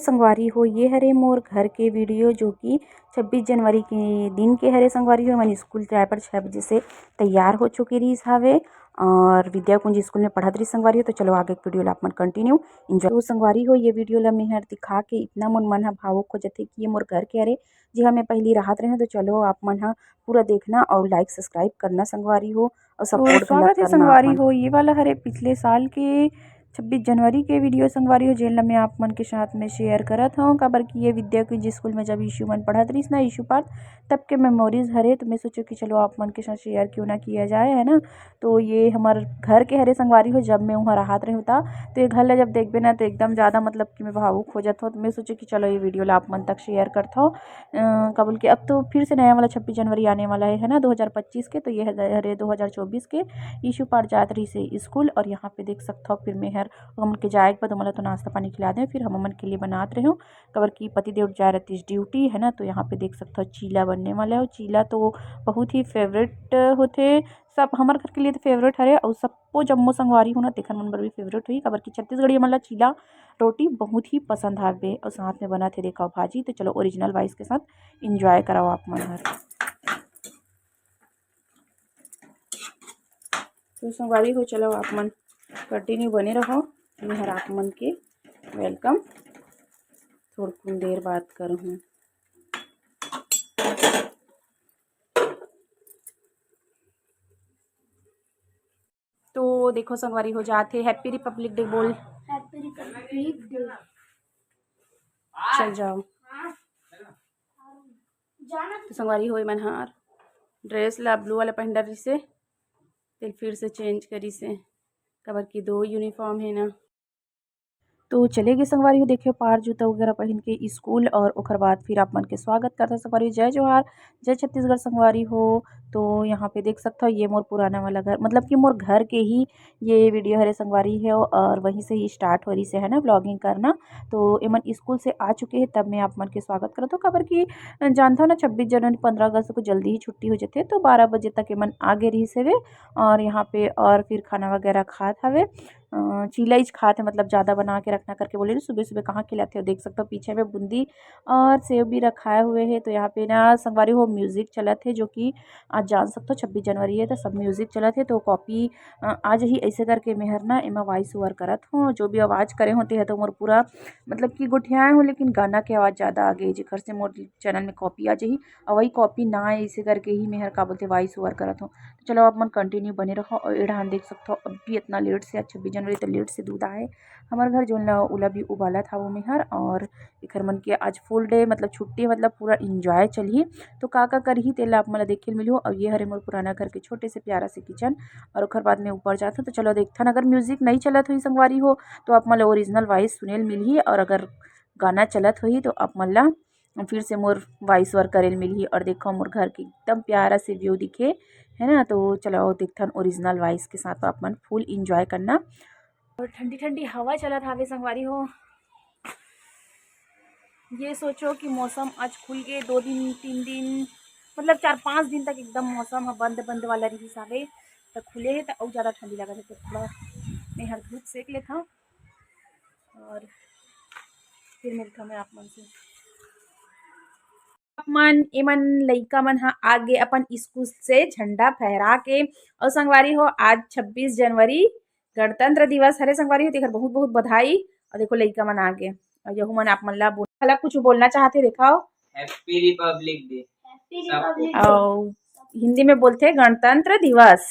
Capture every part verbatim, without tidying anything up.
संगवारी हो, ये हरे मोर घर के वीडियो, जो कि छब्बीस जनवरी के दिन के हरे संगवारी हो। मन स्कूल जाए पर छः बजे से तैयार हो चुके रहिस हावे और विद्या कुंज स्कूल में पढ़त रहिस संगवारी हो। तो चलो आगे के वीडियो ला आप मन कंटिन्यू एंजॉय। तो संगवारी हो, ये वीडियो ला मैं हर दिखा के इतना मोर मन ह भावुक हो जथे कि ये मोर घर के हरे, जी हाँ, मैं पहली राहत रहे। तो चलो आप मन ह पूरा देखना और लाइक सब्सक्राइब करना संगवारी हो, और तो सपोर्ट स्वागत है संगवारी हो। ये वाला हरे पिछले साल के छब्बीस जनवरी के वीडियो संगवारी हो, जेन ला मैं आप मन के साथ में शेयर करत हूँ, काबर कि ये विद्या कुंज स्कूल में जब ईशु मन पढ़त रहिस ना, ईशु पार्थ, तब के मेमोरीज हरे। तो मैं सोचो कि चलो आप मन के साथ शेयर क्यों ना किया जाए, है ना। तो ये हमर घर के हरे संगवारी हो, जब मैं उहाँ राहत रहे होता, तो ये घर ला जब देखबे ना, तो एकदम ज़्यादा मतलब कि मैं भावुक हो जात हूँ। तो मैं सोचो कि चलो ये वीडियो ला आप मन तक शेयर करत हूँ। अ, का बोल के अब तो फिर से नया वाला छब्बीस जनवरी आने वाला है, है ना, दो हज़ार पच्चीस के। तो ये हरे दो हज़ार चौबीस के ईशु पार्थ जात रहिस हे स्कूल, और यहाँ पे देख सकत हव, फिर मैं हर हमन के जाए के बाद ओमन ला तो नाश्ता पानी खिला दें, फिर हम हमन के लिए बनात रहे हूँ, काबर कि पति देव जाए रहतिस ड्यूटी, है ना। तो यहाँ पे देख सकत हव, चीला बनने वाला है। चीला तो बहुत ही फेवरेट होथे सब हमर घर के लिए, तो फेवरेट हरे, और सबको जम्मो संगवारी हो ना, तेखर मन बर भी फेवरेट होही, काबर कि छत्तीसगढ़ी हमन ला चीला रोटी बहुत ही पसंद हावे। और साथ में बनत हे, देखव, भाजी। तो चलो, ओरिजिनल वॉइस के साथ एंजॉय कराओ आप मन हर। तो संगवारी हो, चलो आप मन कंटिन्यू बने रहो, मैं हर आप मन के वेलकम थोड़कुन देर बाद करहूँ। तो देखो संगवारी हो, जात हे, हैप्पी रिपब्लिक डे बोल। Happy Republic day. चल जाओ। तो संगवारी हो, एमन हर ड्रेस ला ब्लू वाला पहन डरिस हे, तेला फिर से चेंज करिस हे, काबर कि दो यूनिफॉर्म है ना। तो चले गे संगवारी हो, देखे, पार जूता वगैरह पहन के स्कूल, और ओकर बाद फिर आप मन के स्वागत करता संगवारी हो। जय जोहार, जय छत्तीसगढ़ संगवारी हो। तो यहाँ पे देख सकत हव, ये मोर पुराना वाला घर, मतलब कि मोर घर के ही ये वीडियो हरे संगवारी हो, और वहीं से ही स्टार्ट हो रहिस हे ना व्लॉगिंग करना। तो एमन स्कूल से आ चुके हैं, तब मैं आप मन के स्वागत करत हूँ, काबर कि जानत हव ना, छब्बीस जनवरी, पन्द्रह अगस्त को जल्दी ही छुट्टी हो जाथे, तो बारह बजे तक एमन आ गे रहिस हवे। और यहाँ पे और फिर खाना वगैरह खात हवे, अ, चीला इच खात हे, मतलब ज़्यादा बना के रखना करके बोले रहे, सुबह सुबह कहाँ खिलाते हो। देख सकते हो पीछे में बूंदी और सेव भी रखाए हुए है। तो यहाँ पे ना संगवारी हो, म्यूजिक चलत हे, जो कि आज जान सकते हो छब्बीस जनवरी है, तो सब म्यूजिक चलत हे। तो कॉपी अ, आ जाही, ऐसे करके मैं हर ना एमा वॉइस ओवर करत हूँ। जो भी आवाज़ करे हों, तेहा तो मोर पूरा मतलब कि गोठियाए हों, लेकिन गाना के आवाज़ ज़्यादा आ गे, जेकर से मोर चैनल में कॉपी आ जाही। और वही कॉपी ना आए, ऐसे करके ही मैं हर, का बोलते, वॉइस ओवर करत हूँ। तो चलो आप मन कंटिन्यू बने रहो। और एढ़ान देख सकत हो, अब भी इतना लेट से, आज छब्बीस जनवरी, तो लेट से दूध आए हमर घर, जोन ला ओला भी उबालत हवो मैं हर। और एखर मन के आज फुल डे, मतलब छुट्टी, मतलब पूरा एंजॉय चलही। तो का का करही, तेला आप मन ला देखे ल मिलहू। और ये हरे मोर पुराना घर के छोटे से प्यारा से किचन, और ओखर बाद में ऊपर जात हूँ। तो चलो देखथन, अगर म्यूजिक नहीं चलत होही संगवारी हो, तो आप मन ला ओरिजिनल वॉइस सुने ल मिलही, और अगर गाना चलत होही, तो आप मन ला फिर से मोर वॉइस ओवर करे ल मिलही। और देखो, मोर घर के एकदम प्यारा से व्यू दिखे, है ना। तो चलो देखथन ओरिजिनल वॉइस के साथ, आप मन फुल एंजॉय करना। और ठंडी ठंडी हवा चलत हावे संगवारी हो। ये सोचो कि मौसम आज खुल के दो दिन, तीन दिन, मतलब चार पाँच दिन तक एकदम मौसम ह बंद बंद वाला रहिस हावे, त खुले हे त अउ ज़्यादा ठंडी लगत हे। तो थोड़ा मैं हर धूप सेक लेथव और फिर मिलथव मैं आप मन से। आप मन, एमन लइका मन ह आगे अपन स्कूल से झंडा फहरा के। अउ संगवारी हो, आज छब्बीस जनवरी गणतंत्र दिवस हरे संगवारी हो, तेकर बहुत बहुत बधाई। अउ देखो, लइका मन आगे, अउ यहू मन आप मन ला बोल-, भला कुछ बोलना चाहथे, देखाओ। Happy Republic day. Happy Republic day. अउ हिंदी में बोलथे गणतंत्र दिवस।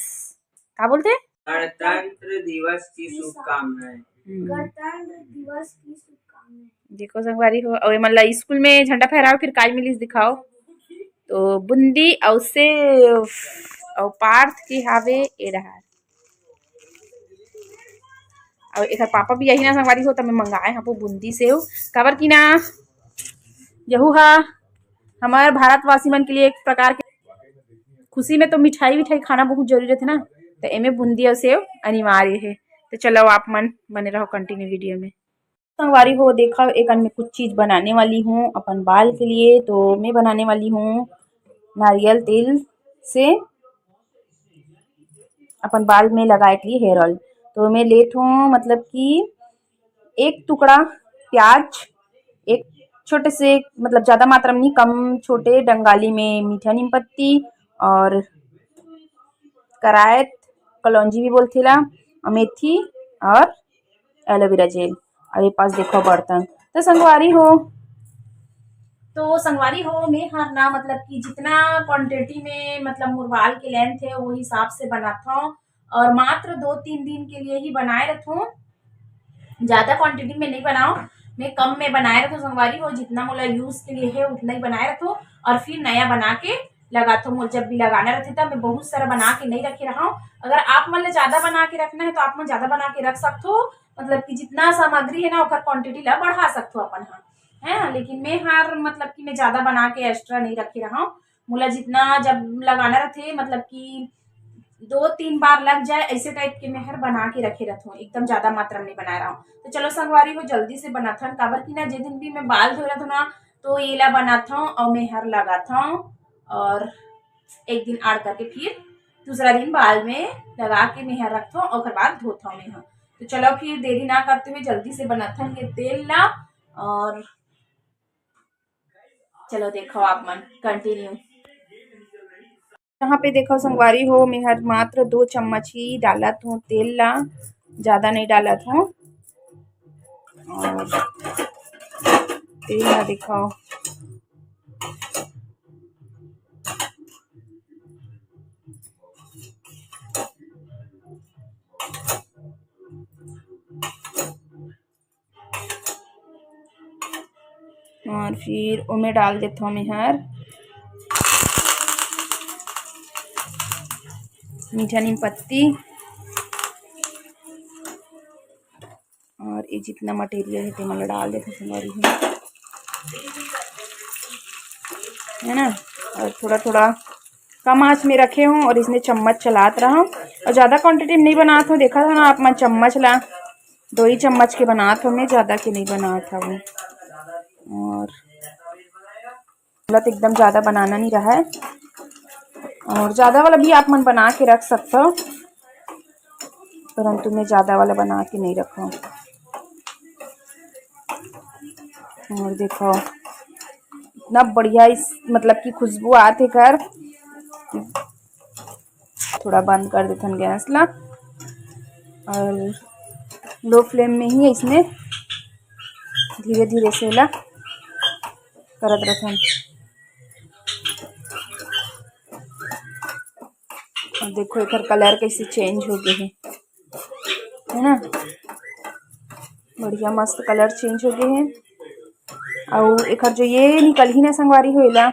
का बोलथे? गणतंत्र दिवस की शुभकामनाएं। हम्म। गणतंत्र दिवस की शुभकामनाएं। देखो संगवारी हो, अउ एमन ला स्कूल में झंडा फहराओ, फिर काय मिलिस दिखाओ। तो बूंदी अउ सेव अउ पार्थ के हावे ए डहार। अउ एकर पापा भी यही ना संगवारी हो, त मैं मंगाए हूँ बूंदी सेव, काबर कि ना यहू हा हमार भारतवासी मन के लिए एक प्रकार के खुशी में तो मिठाई विठाई खाना बहुत जरूरी रहिथे ना, तो एमे बूंदी अउ सेव अनिवार्य है। तो चलो आप मन बने रहो कंटिन्यू वीडियो में। संगवारी हो, देखो, एक में कुछ चीज़ बनाने वाली हूँ अपन बाल के लिए। तो मैं बनाने वाली हूँ नारियल तेल से अपन बाल में लगाए के लिए हेयर ऑयल। तो मैं लेत हूँ, मतलब कि एक टुकड़ा प्याज, एक छोटे से, मतलब ज़्यादा मात्रा में नहीं, कम छोटे डंगाली में मीठा नीम पत्ती और करायत, कलौंजी भी बोलथे ला, अमेथी और एलोवेरा जेल। और ये पास देखो बर्तन। तो संगवारी हो, तो संगवारी हो, मैं हर ना, मतलब कि जितना क्वांटिटी में, मतलब मोर बाल के लेंथ है, वो हिसाब से बनाता हूँ। और मात्र दो तीन दिन के लिए ही बनाए रखूँ, ज़्यादा क्वांटिटी में नहीं बनाओ। मैं कम में बनाए रखूँ संगवारी हो, जितना मोला यूज़ के लिए है उतना ही बनाए रखूँ। और फिर नया बना के लगाथो। मोर जब भी लगाना रहथे, तब मैं बहुत सारा बना के नहीं रखे रहा हूँ। अगर आप मन ला ज़्यादा बना के रखना है, तो आप मन ज़्यादा बना के रख सकथो, मतलब कि जितना सामग्री है ना, ओकर क्वांटिटी ला बढ़ा सकथो अपन ह, है ना। लेकिन मैं हर, मतलब कि मैं ज़्यादा बना के एक्स्ट्रा नहीं रखे रहा हूँ। मोला जितना जब लगाना रहथे, मतलब कि दो तीन बार लग जाए, ऐसे टाइप के मैं हर बना के रखे रहथों, एकदम ज़्यादा मात्रा में नहीं बनाए रहा हूँ। तो चलो संगवारी हो, जल्दी से बनाथन, काबर कि ना जे दिन भी मैं बाल धोए रहथों ना, तो एला बनाथों और मैं हर लगाथों, और एक दिन आड़ करके फिर दूसरा दिन बाल में लगा के मैं हर रखथों, ओकर बाद धोथों मैं हर। तो चलो फिर देरी ना करते हुए जल्दी से बनाथन ये तेल ला, और चलो देखो आप मन कंटिन्यू। यहाँ पे देखो संगवारी हो, मैं हर मात्र दो चम्मच ही डालत हूँ तेल ला, ज़्यादा नहीं डालत हूँ। और तेल ला देखो, और फिर ओमे डाल देथों मैं हर मीठा नीम पत्ती, और ये जितना मटेरियल है, तेमन ला डाल देथों संगवारी हो, है ना। और थोड़ा थोड़ा कम आंच में रखे हूँ और इसने चम्मच चलात रहा हूँ। और ज़्यादा क्वांटिटी में नहीं बनात हूँ, देखा था ना आप मन, चम्मच ला, दो ही चम्मच के बनात हूँ मैं, ज़्यादा के नहीं बनात हूँ। और मतलब एकदम ज़्यादा बनाना नहीं रहा है, और ज़्यादा वाला भी आप मन बना के रख सकते हो, परंतु मैं ज़्यादा वाला बना के नहीं रखा हूँ। और देखो इतना बढ़िया इस, मतलब कि खुशबू आत हे घर। थोड़ा बंद कर देथन गैस ला, और लो फ्लेम में ही इसमें धीरे धीरे से ला करत रथन। और देखो एकर कलर कैसे चेंज हो गए है, है ना, बढ़िया मस्त कलर चेंज हो गए है। अउ एकर जो ये निकलही ना संगवारी हो, एला,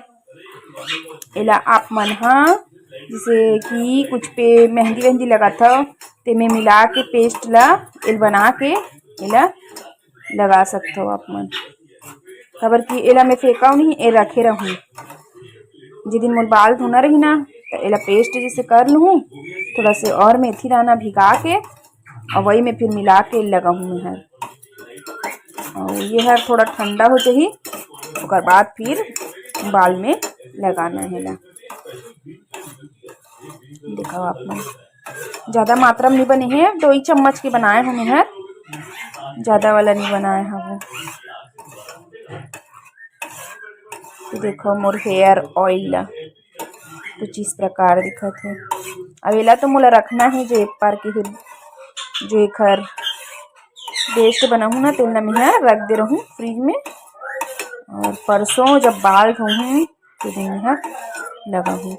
एला आप मन हा जैसे कि कुछ पे मेहंदी वेहंदी लगाथव, तेमे मिला के पेस्ट ला एल बना के एला लगा सकथव आप मन। काबर कि एला मैं फेंकाव नहीं, ए रखे रहूँ। जे दिन मोर बाल धोना रही ना, तो एला पेस्ट जैसे कर लूँ, थोड़ा से और मेथी दाना भिगा के, और वही में फिर मिला के लगाहूँ मैं हर। और ये हर थोड़ा ठंडा हो जाही, ओकर बाद फिर बाल में लगाना है ला। देखो आप मन, ज़्यादा मात्रा में नहीं बने हैं, दो ही चम्मच के बनाए हूँ मैं हर, ज़्यादा वाला नहीं बनाए हूँ वो। तो देखो मोर हेयर ऑयल ला कुछ इस प्रकार दिखत है। अब एला तो मोला रखना है, जो एक बार के फिर जो एकर पेस्ट बनाहूँ ना, तेन ला मैं ह रख दे रहूँ फ्रिज में, और परसों जब बाल धोहूँ तो दिन ह लगाहूँ।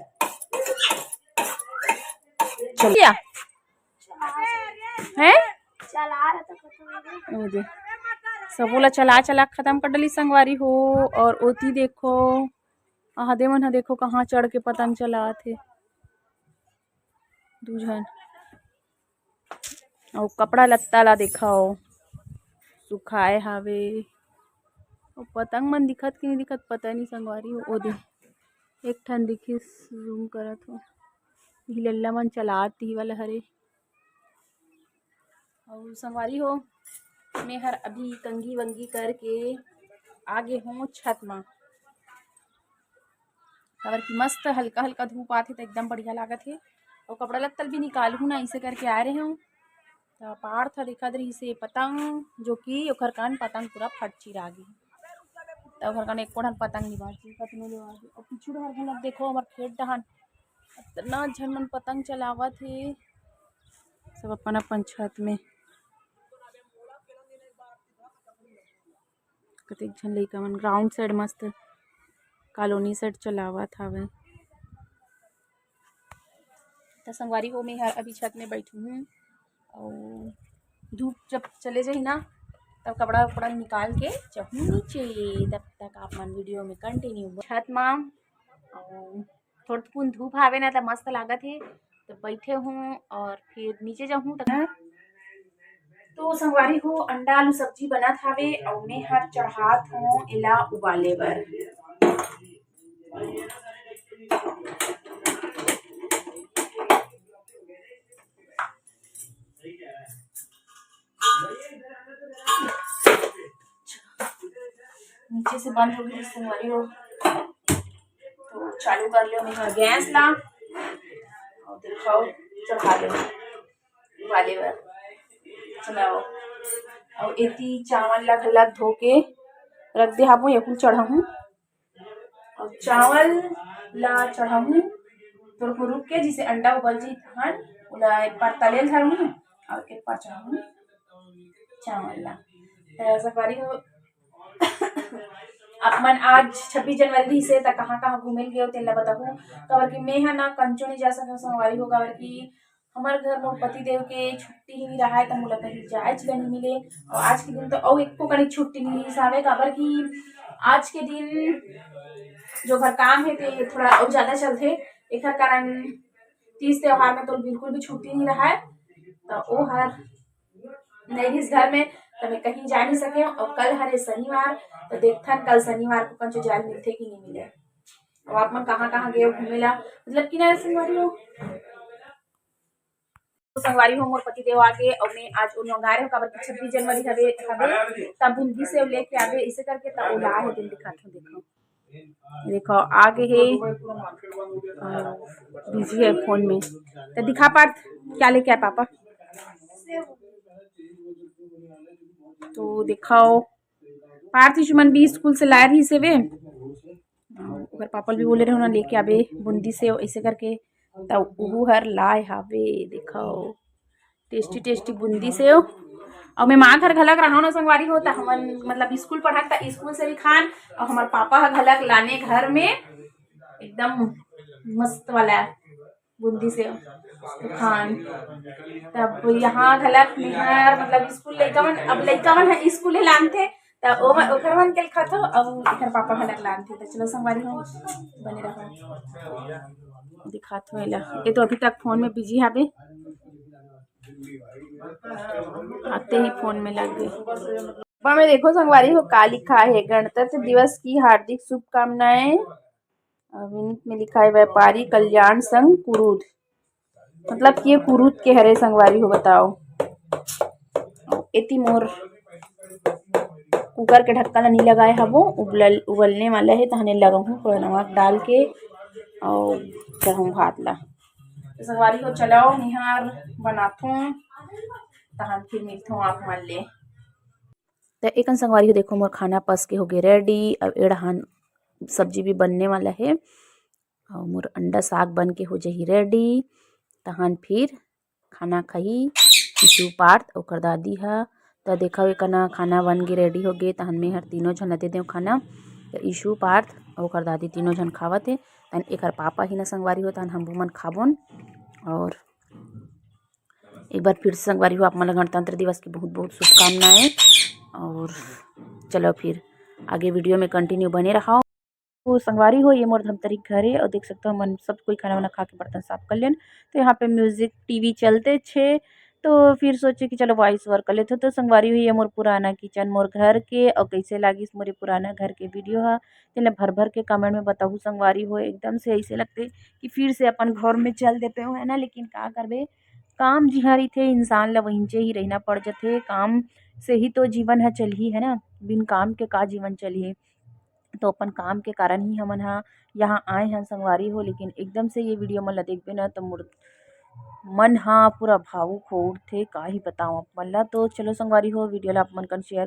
चलिए, हैं? चला रहा था, खत्म हो गया। ओ दे, सबो ला चला चला के खत्म कर डली संगवारी हो। और ओती देखो, आहादे मन ह देखो कहाँ चढ़ के पतंग चलात हे दू झन। अउ कपड़ा लत्ता ला देखो, सुखाए हावे। अउ पतंग मन दिखत कि नहीं दिखत, पता नहीं संगवारी हो। ओ दे, एक ठन दिखिस, जूम करत हो, इही लल्ला मन चलात ही वाला हरे। अउ संगवारी हो, मैं हर अभी कंघी वंघी करके आ गे हों छत मा, काबर कि मस्त हल्का हल्का धूप आथे त एकदम बढ़िया लागत हे। अउ कपड़ा लत्ता ल भी निकालहूँ ना, इसे करके आए रहे हूँ। त पार्थ देखत रहिस हे पतंग, जो कि ओकर कान पतंग पूरा फट चिरा गे। त ओकर कने एको ठन पतंग नइ बांचे, कतनो ले आगे। अउ पीछू डहर घलोक देखो, हमर खेत डहन अतना झन मन पतंग चलावत हे, सब अपन अपन छत में। कतेक झन लइका मन ground side मस्त colony side चलावत हावय। त संगवारी हो, मैं हर अभी छत में बैठी हूँ, अउ धूप जब चले जाही ना, तब कपड़ा उपड़ा निकाल के जाहूँ नीचे। तब तक आप मन video में continue छत मा। अउ थोड़कुन धूप हावे ना, त मस्त लागत हे, त बैठे हूँ अउ फिर नीचे जाहूँ। त तो संगवारी हो, अंडा आलू सब्जी बनत हावे अउ मैं हर चढ़ात हूँ एला उबाले बर। नीचे से बंद हो गई संगवारी हो, तो चालू कर लियो मैं गैस ला। अउ देखो, चढ़ा दे उबाले बर। चलाओ। अउ एती चावल ला घला धो के रख दे हाबो, यहू चढ़ाहूँ। अउ चावल ला चढ़ाहूँ, थोड़ा रुक के, जिसे अंडा उबल जाही तहन ओला एक बार तले धरहूँ अउ एक बार चढ़ाहूँ चावल ला। त संगवारी हो, आप मन आज छब्बीस जनवरी रहिसे, त कहाँ-कहाँ घूमे ल गए हो, तेला बताहू। काबर कि मैं ह ना कंचो नहीं जा सकूँ संगवारी हो, काबर कि हमर घर मोर पति देव के छुट्टी ही नहीं रहा है, त मोला कहीं जाए च नहीं मिले। और आज के दिन तो अउ एको कनी छुट्टी नहीं रहिस हावे, काबर कि आज के दिन जो घर काम है, ते थोड़ा अउ ज्यादा चलथे, एकर कारण तीज त्योहार में तो बिल्कुल भी छुट्टी नहीं रहा है, त ओ हर नहीं रहिस घर में, त मैं कहीं जा नहीं सके। और कल हरे शनिवार, त देखथन कल शनिवार को कंचो जाए ल मिलथे कि नहीं मिले। और आप मन कहाँ-कहाँ गए हो घूमे ला, मतलब कि ना संगवारी हो? तो संगवारी हो, मोर पति देव आगे और मैं आज ओन मंगाए रहे हो, काबर कि छब्बीस जनवरी हवे, हवे, तब बूंदी सेव लेके आवे, इसे करके तब ओला आए हे, दिन दिखात हो, देखो। देखो, आगे हे, अ, busy है फोन में। तो दिखा पार्थ, क्या लेके आए पापा? तो दिखाओ, पार्थ इशु मन भी स्कूल से लाए रहिस हेवे। अ, ओकर पापा ल भी बोले रहे हो ना, लेके आबे बूंदी सेव, ऐसे करके। त उहू हर लाए हावे, देखो, tasty tasty बूंदी सेव। अउ मैं माँ घर घलक रहा ना संगवारी हो, त हमन मतलब स्कूल पढ़त, त स्कूल से भी खान, अउ हमर पापा ह घलक लाने घर में एकदम मस्त वाला बूंदी सेव खान। तब यहाँ घलक निहार मतलब स्कूल लइका मन, अब लइका मन ह स्कूल लानथे, त ओ मन, ओकर मन के खाथो, अउ एकर पापा घलक लानथे। त चलो संगवारी हो, बने रहो, दिखात हो एला। ये तो अभी तक फोन में busy हावे, आते ही फोन में लग गए। बा में देखो संगवारी हो, का लिखा है, "गणतंत्र दिवस की हार्दिक शुभकामनाएं।" अ, मिनट में लिखा है, "व्यापारी कल्याण संघ कुरूद।" मतलब कि ये कुरूद के हरे संगवारी हो, बताओ। एती मोर कुकर के ढक्कन ला नी लगाए हबो, उबलल, उबलने वाला है, तहने लगाहूँ थोड़ा नमक डाल के अउ चढ़ाहूँ भात ला। तो संगवारी हो, चलाओ, निहार बनाथों, तहन फिर मिलथों आप मन ले। त एकन संगवारी हो, देखो, मोर खाना पस के होगे ready। अब एड़हान सब्जी भी बनने वाला है, अउ मोर अंडा साग बन के हो जाही ready। तहन फिर खाना खाही इशु, पार्थ, ओकर दादी ह। त देखो, एकन खाना बन के ready होगे, तहन मेहर तीनों झन ला दे देव खाना। त इशु, पार्थ, ओकर दादी तीनों झन खावत हे। तहन एकर पापा ही ना संगवारी हो, तहन हम मन खाबोन। और एक बार फिर से संगवारी हो, आप मन ला गणतंत्र दिवस की बहुत बहुत शुभकामनाएं। और चलो फिर आगे video में continue बने रहो। तो संगवारी हो, ये मोर धमतरी के घर है और देख सकते हो, हमन सब कोई खाना वाना खा के बर्तन साफ कर लेन। तो यहाँ पे music, TV चलते छे, तो फिर सोचे कि चलो voice over कर लेते। तो संगवारी हो, ये मोर पुराना kitchen, मोर घर के, और कैसे लागिस मोर ये पुराना घर के video हा, तेला भर भर के comment में बताहू संगवारी हो। एकदम से ऐसे लगते कि फिर से अपन घर में चल देते हो, है ना, लेकिन का करबे, काम जिहाँ रहिथे, इंसान ला वहींचे ही रहिना पड़ जथे। काम से ही तो जीवन ह चलही, है ना, बिन काम के का जीवन चलही। तो अपन काम के कारण ही हमन ह यहाँ आए हन संगवारी हो, लेकिन एकदम से ये video मन ला देखबे ना, तो मोर मन ह पूरा भावुक हो उठथे, का ही बताओ आप मन ला। तो चलो संगवारी हो, video ला आप मन कन share